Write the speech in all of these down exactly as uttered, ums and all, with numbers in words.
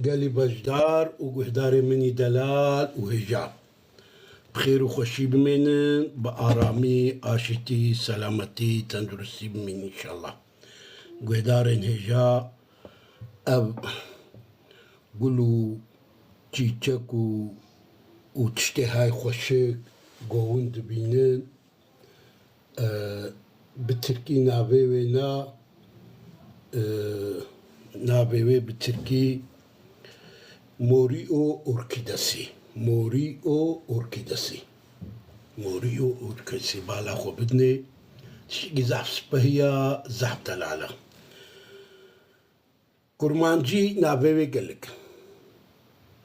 Gelî beşdar û guhdarê min î delal û hêja. Bi xêr û xweşî bimînin, bi aramî, aşîtî, selametî, tenduristî bimînin înşallah. Guhdarên hêja, ev gul û çîçek û, û tiştê hay xweşik go hûn dibînin. E, bi tirkî navê wê na, e, navê wê bi tirkî Morio Orkidesi. Morio Orkidesi. Morio Orkidesi. Bala xwe bidinê. Tiştekî zaf spehî ya, zaf delal e. Kurmancî navê wê gelek.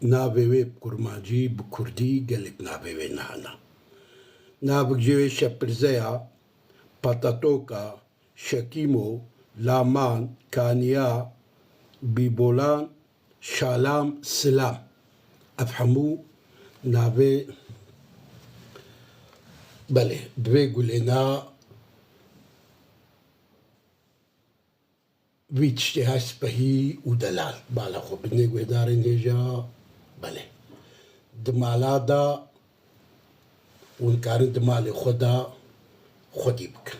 Navê wê bi kurmancî, bi kurdî gelek navê wê nahana. Navik jê wê şepirzeya, patatoka, şekîmo, laman, kaniya, bîbolan, şalam, silam. Ev hemû navê, belê, bi vê gulê na vî tiştê hay spehî û delal. Bala xwe bidinê guhdarên hêja. Belê. Di mala de hûn karin di malê xwe de xwedî bikin.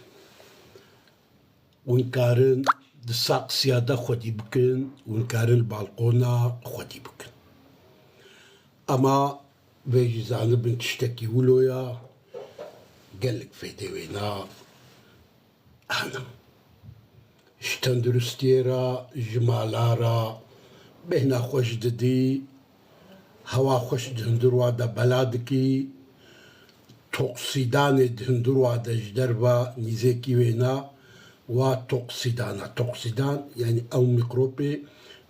Hûn karin di saksiya de xwedî bikin, hûn karin li balqona xwedî bikin. Ema vê jî zanibin tiştekî wilo ya, gelek fêdê wê na hene. Ji tenduristiyê re, ji mala re bêhna xweş didî, hewa xweş di hundir wa de bela dikî, toksîdanê di hundir wa de ji derve nîzêkî wê na, wa toksîdana. Toksîdan, yanî ew mîkropê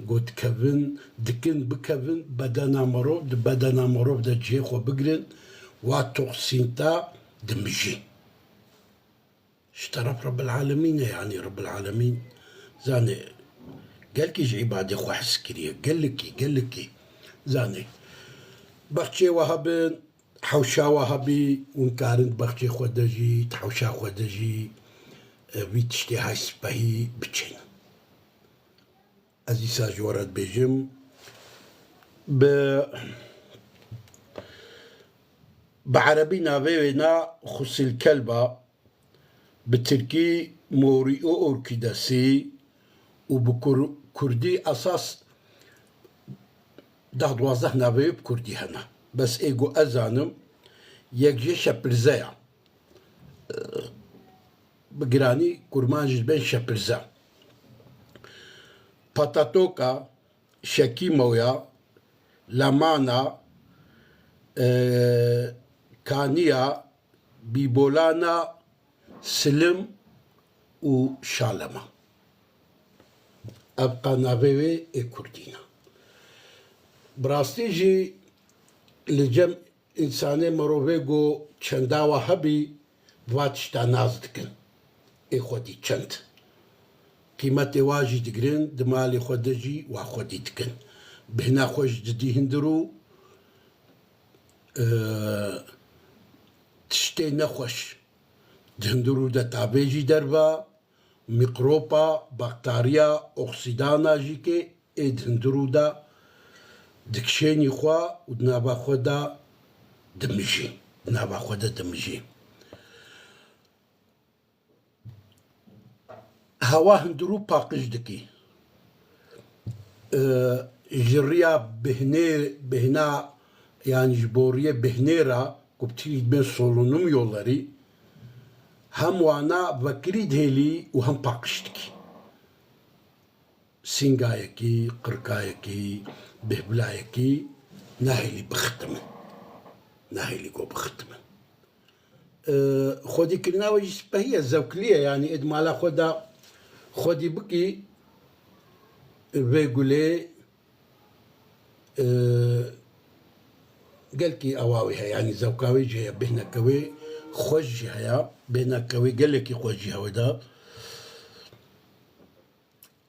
ku dikevin, dikin bikevin bedena mirov, di bedena mirov de cihê xwe bigirin, wa toksînta dimijî. Ji teref Rebbil Alemîn e, yanî Rebbil Alemîn zanê, gelkî ji îbadê xwe hez kiriye, gelekî, gelekî zanê. Bexçê we hebin, hewşa we hebî, hûn karin di bexçê xwe de jî, di hewşa xwe de jî, e, vî tiştê hay spehî biçin. Ez îsa ji we re dibêjim, bi, bi erebî navê wê na xusilkelba, bi tirkî Morio Orkidesi û bi kur-, kurdî esas deh duwazdeh navê wê bi kurdî hene. Bes ê ku ez zanim, yek jê şepirze ya. Bi giranî kurmanc ji bên şepirze. Patatoka, şekîmoya, lamana, e, kaniya, bîbolana, silim û şalema. Ev qa navê wê ê kurdî ne. Bi rastî jî li cem însanê mirovê ku çenda wa hebî, va tişta nas dikin. Ê xwedî çend. Qîmetê wa jî digirin, di malê xwe de jî wa xwedî dikin. Bêhna xwe ji didî hundir û, e, tiştê nexweş di hundir û de tavê jî derve, mîkropa, bakteriya, oksîdana jî ke ê di hundir û de dikişênî xwe û di nava xwe de dimijî. Di nava xwe de dimijî. Hewa hundir û paqij dikî. E, ji riya bêhnê, bêhna, yanî ji bo riyê bêhnê re ku bi tirkî dibên solunum yolları, hem wana vekirî dihêlî û hem paqij dikî. Sîngayekî, qirkayekî, bêhbilayekî nahêlî bixitimin. Nahêlî go bixitimin. E, xwedîkirina wê jî spehî ye, zewkilî ye, yanî ê di mala xwe de xwedî bikî, vê gulê, e, gelkî ewa wê heye, yanî zewka wê jî heye, bêhneke wê xweş jî heye, bêhneke wê gelekî xweş jî heye wê de.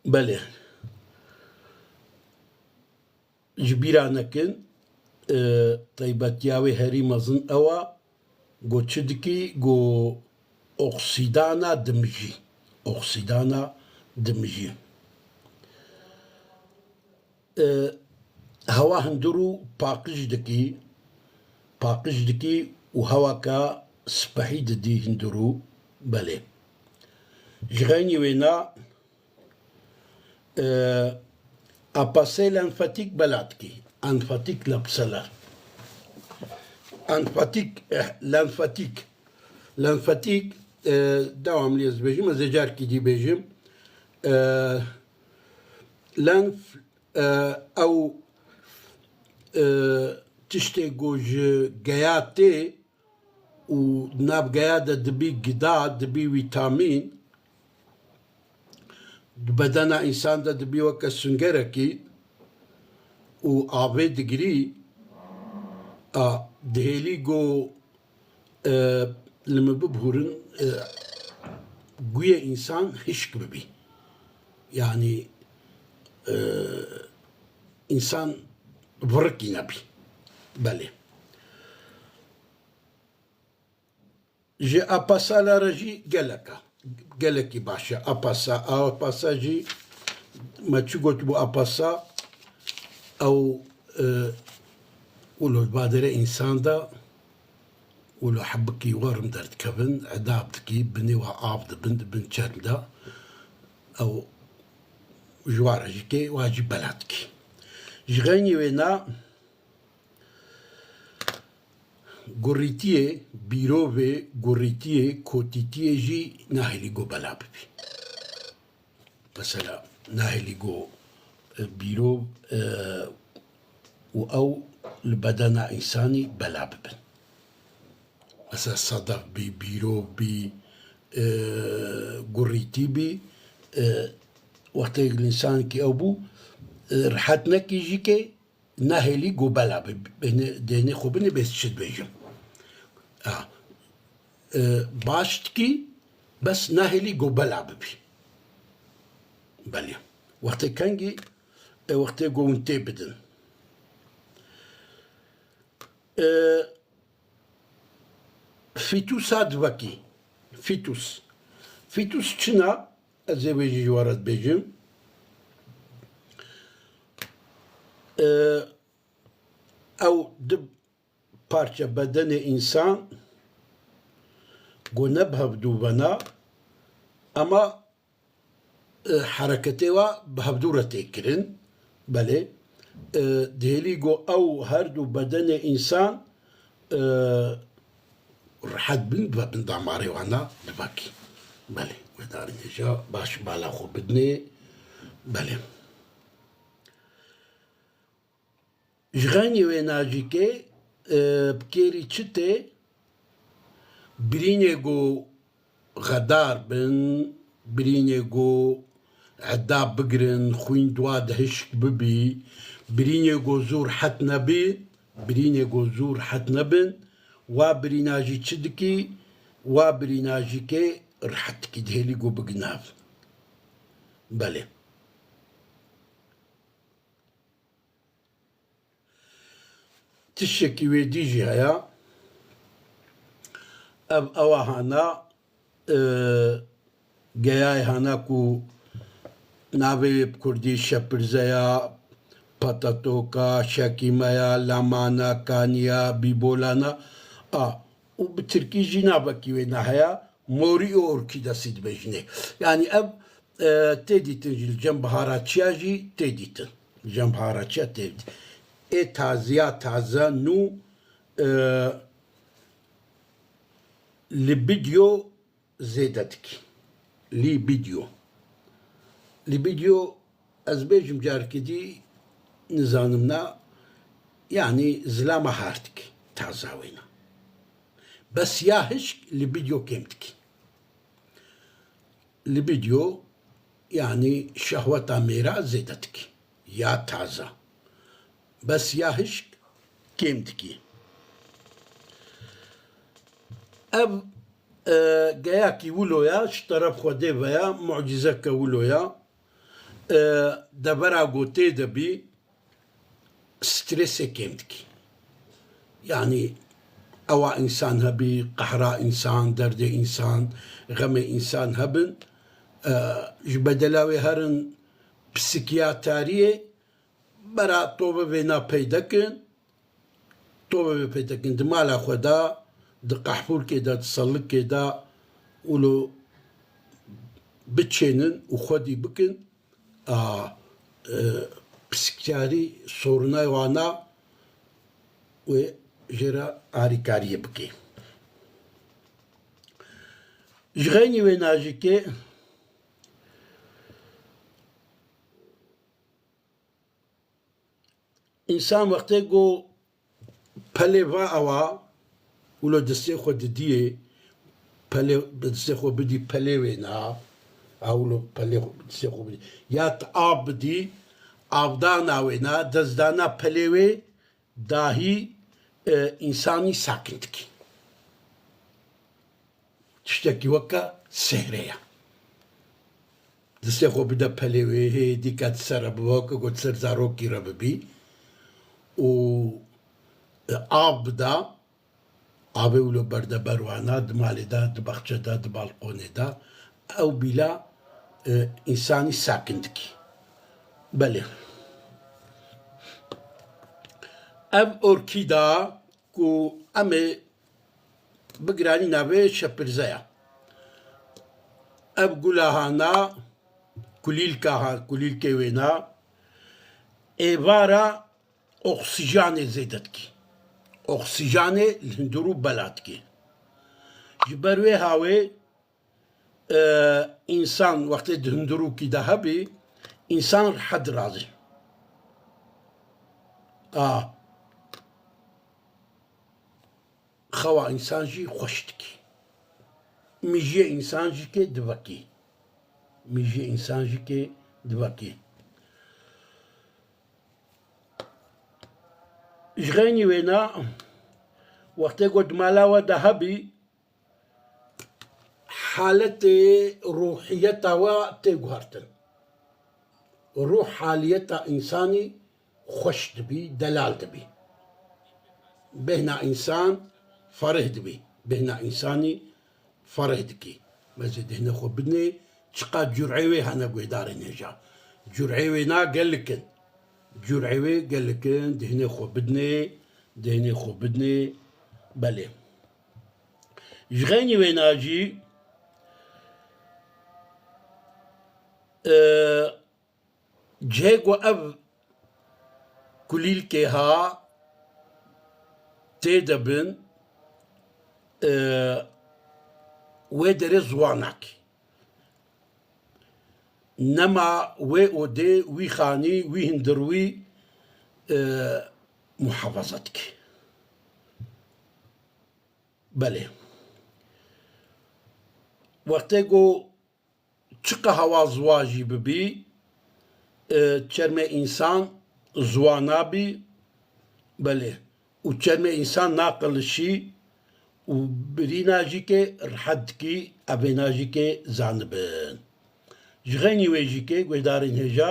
Belê. Ji bîra nekin, e, taybetiya wê herî mezin ew a, go çi dikî, go oksîdana dimijî. Oksîdana dimijî. E, Hewa hundir û paqij dikî, paqij dikî û hewaka spehî didî hundir û belê. Ji xeynî wêna, e, apasê lenfatîk bela dikî. Enfatîk lepsela. Enfatîk, eh, lenfatîk. Lenfatîk, e, dewamlî ez dibêjim, ez ê carkî dî bêjim. E, lenf, e, ew, e, tiştê ku ji geya tê û nav geya de dibî gida, dibî vîtamîn, di bedena însan de dibî weke sungerekî û avê digirî, a, dihêlî ku, e, li min bibûrin, e, guyê însan hişk bibî. Yanî, e, însan virikî nebî. Belê. Ji apasa la re jî gelek e. Gelekî baş e. Apasa, apasa jî me çi gotibû apasa, ew, e, wilo li badere însan de, wilo hebikî werim derdikevin, edab dikî, binê wa av dibin, di bin çerm de, ew ji wa re jî kê, wa jî bela dikî. Ji xeynî wêna, gurîtiyê, bîrovê, gurîtiyê, kotîtiyê jî nahêlî ku bela bibî. Mesela, nahêlî ku, e, bîrov, e, û ew li bedena însanî bela bibin. Mesela, sedef bî, bîrov bî, e, gurîtî bî, e, wextê li însanekî ew bû, e, rihet nekî jî kê, nahêlî ku bela bi, bêne, dêne xwe binê bê çi dibêjim. A, e, baş dikî, bes nahêlî ku bela bibî. Belê. Wextê kengî, e, wextê ku hûn tê bidin. E, fîtûsa divekî. Fîtûs. Fîtûs çi ne? Ez ê wê jî ji we re dibêjim. E, ew di parçe bedenê însan ku ne bi hevdû vena, ema, e, hereketê wa bi hevdû re tê kirin. Belê. E, dihêlî ku ew her du bedenê însan, e, rihet bin, ve bin damarê wana divakî. Belê, guhdarên hêja baş bala xwe bidinê. Belê. Ji xeynî wêna jî kê, e, bi kêrî çi tê? Birînê ku xedar bin, birînê ku edab bigirin, xwîn di wa de hişk bibî, birînê ku zû rihet nebî, birînê ku zû rihet nebin, wa birîna jî çi dikî? Wa birîna jî kê rihet dikî, dihêlî ku bigin nav. Belê. Tiştekî wê dî jî heye. Ev ewa hana, e, geyayê hana ku navê wê bi kurdî şepirze ya, patatoka, şekîme ya, lamana, kaniya, bîbolana, a, û bi tirkî jî navekî wê ne heye, morî û orkîdesî dibêjinê. Yanî ev, e, tê dîtin jî, li cem biharaçiya jî tê dîtin. Li cem biharaçiya tê dîtin. Ê taziya taze nû, e, libidyo zêde dikî. Libidyo. Libidyo, ez bêjim carekê dî, nizanim na, yanî zilama har dikî, taza wêna. Bes ya hişk libidyo kêm dikî. Libidyo, yanî şehweta mêra zêde dikî. Ya taza. Bes ya hişk kêm dikî. Ev, e, geyakî wilo ya, ji teref Xwedê ve ya, mucîzeke wilo ya. E, devera ku tê de bî, stresê kêm dikî. Yanî ewa însan hebî, qehra însan, derdê însan, xemê însan hebin, e, ji bedela wê herin psikiyatariyê, Bera tovê vêna peyde kin, tovê vê peyde kin, di mala xwe de, di qehpûrkê de, di selikê de, wilo biçênin û xwedî bikin, a, e, pisikçarî sorunay wana wê jê re harîkariyê bike. Ji xeynî wê najikê însan wextê ku pelê va ewa, wilo destê xwe didiyê, pelê, destê xwe bidî pelê wê na, a wilo pelê xwe, destê xwe bidî. Ya tu av bidî, avdana wê na, destdana pelê wê dahî, e, însanî sakin dikî. Tiştekî weke sehrê ye. Destê xwe bide pelê wê, hê dîka di ser re bibe, weke ku di ser zarokî re bibî û, e, av bida, avê wilo berde ber wana, di malê de, di baxçe de, di balkonê de, ew bîla, e, însanî sakin dikî. Belê. Ev orkîda ku em ê bigiranî navê şepirze ya. Ev gula hana, kulîlka ha, kulîlkê wê na, êvara oksîjanê zêde dikî. Oksîjanê li hundir û bela dikî. Ji ber wê hawê, e, însan wextê di hundirûkî de hebî, însan rehet dirazî. A. Xewa însan jî xweş dikî. Mijiyê însan jî kê divekî. Mijiyê însan jî kê divekî. Ji xeynî wêna, wextê ku di mala we de hebî, haletê ruhiyeta we tê guhertin. Ruh haliyeta însanî xweş dibî, delal dibî. Bêhna însan ferih dibî. Bêhna însanî ferih dikî. Mezê dihne xwe bidinê, çiqa cur'ê wê hene guhdarên hêja. Cur'ê wê na gelik in. Cur'ê wê gelik in, dihne xwe bidinê, dihne xwe bidinê. Belê. Ji xeynî wêna jî, e, cihê ku ev kulîlkê ha tê de bin, e, wê derê ziwan nakî. Nema wê odê, wî xanî, wî hundirwî, e, muhafaza dike. Belê. Wextê ku çiqa hewa ziwa jî bibî, e, çermê însan ziwa nabî, belê, û çermê însan naqilişî û birîna jî kê rehet dikî, evêna jî kê zanibin. Ji xeynî wê jî kê guhdarên hêja,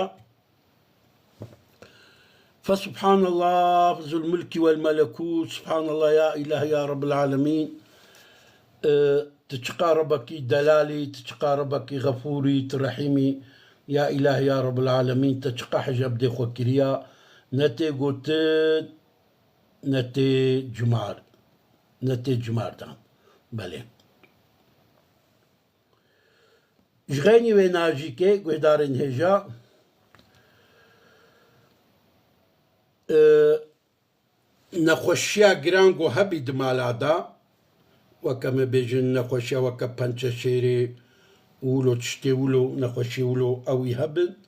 Fesubhanallah, zul mulki wel melekût, subhanallah, ya îlah, ya Rabbel alemîn. E, tu çiqa Rebekî delalî, tu çiqa Rebekî xefûrî, tu rehîmî, ya îlah, ya Rabbel alemîn, te çiqa hijab dê xwe kiriya, ne tê gotin, ne tê cumar, ne tê cumar dan. Belê. Ji xeynî wê najîkê guhdarên hêja, e, nexweşiya giran ku hebî di mala de, weke me bêjin nexweşiya weke pençeşêrê û wilo tiştê wilo, nexweşî wilo ewî hebin,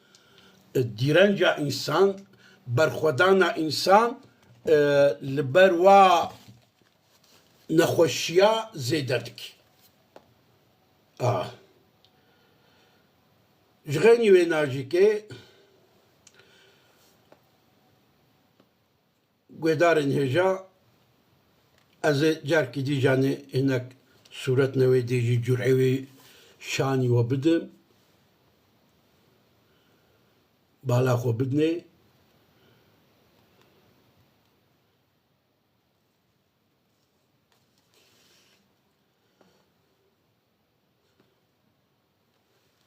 e, dîrenca însan, berxwedana însan, e, li ber wa nexweşiya zêde dikî. A. Ji xeynî wê najîkê guhdarên hêja, ez ê carkî dî janê hinek sûret newê dê jî cur'ê wê şanî we bidim. Bala xwe bidinê.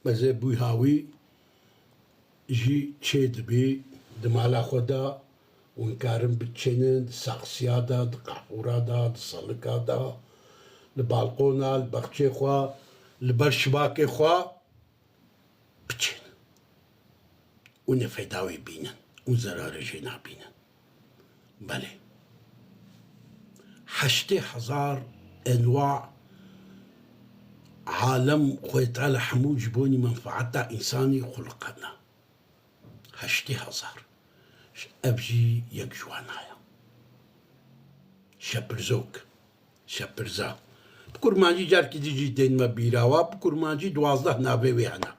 Mezê bûy hawî jî çê dibî. Di mala xwe de hûn karin biçênin, di saxsiya de, di qehûra de, di salika de, li balqona, li baxçê xwe, li ber şibakê xwe biçênin. Û ne feyda wê bînin û zerarê jê nabînin. Belê. Heştê hezar enwa alem Xwedê Teala hemû ji bonî menfaeta însanî xuliqandin. Heştê hezar. Ev jî yek ji wana ye. Şepirzok. Şepirza. Bi kurmancî carkî dî jî tên me bîra wa. Bi kurmancî duwazdeh navê wê hene.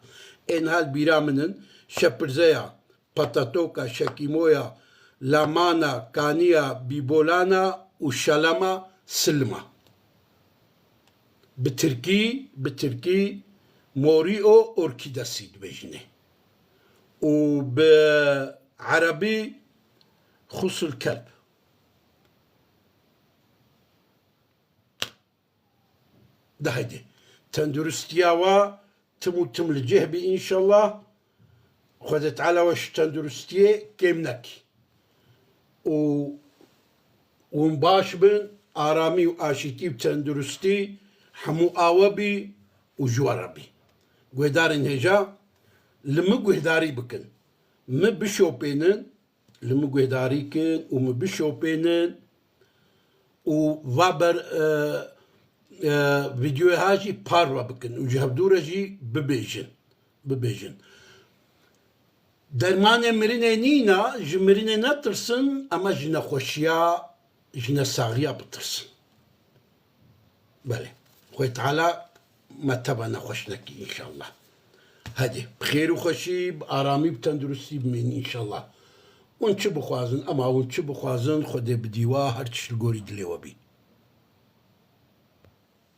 Ên hal bîra min in. Şepirzeya, patatoka, şekîmoya, lamana, kaniya, bîbolana û şelema, silma. Bi tirkî, bi tirkî Morio Orkidesi dibêjinê. Û bi erebî xusul kelb. De heydi. Tenduristiya we tim û tim li cih bî înşallah. Xwedê Teala we ji tenduristiyê kêm nekî. Û hûn baş bin, aramî û aşîtî û tenduristî hemû a we bî û ji we re bî. Guhdarên hêja, li min guhdarî bikin. Min bişopênin, li min guhdarî kin û min bişopênin û va ber, e, e, vîdeoya ha jî parve bikin û ji hevdû re jî bibêjin, bibêjin. Dermanê mirinê nîna, ji mirinê netirsin, ema ji nexweşiya, ji nesaxiya bitirsin. Belê. Xwê Teala me teva nexweş nekî înşallah. Hadi, bi xêr û xweşî, bi aramî, bi tenduristî bimînin înşallah. Hûn çi bixwazin, ema hûn çi bixwazin, Xwedê bidî wa, her tişt li gorî dilê we bî.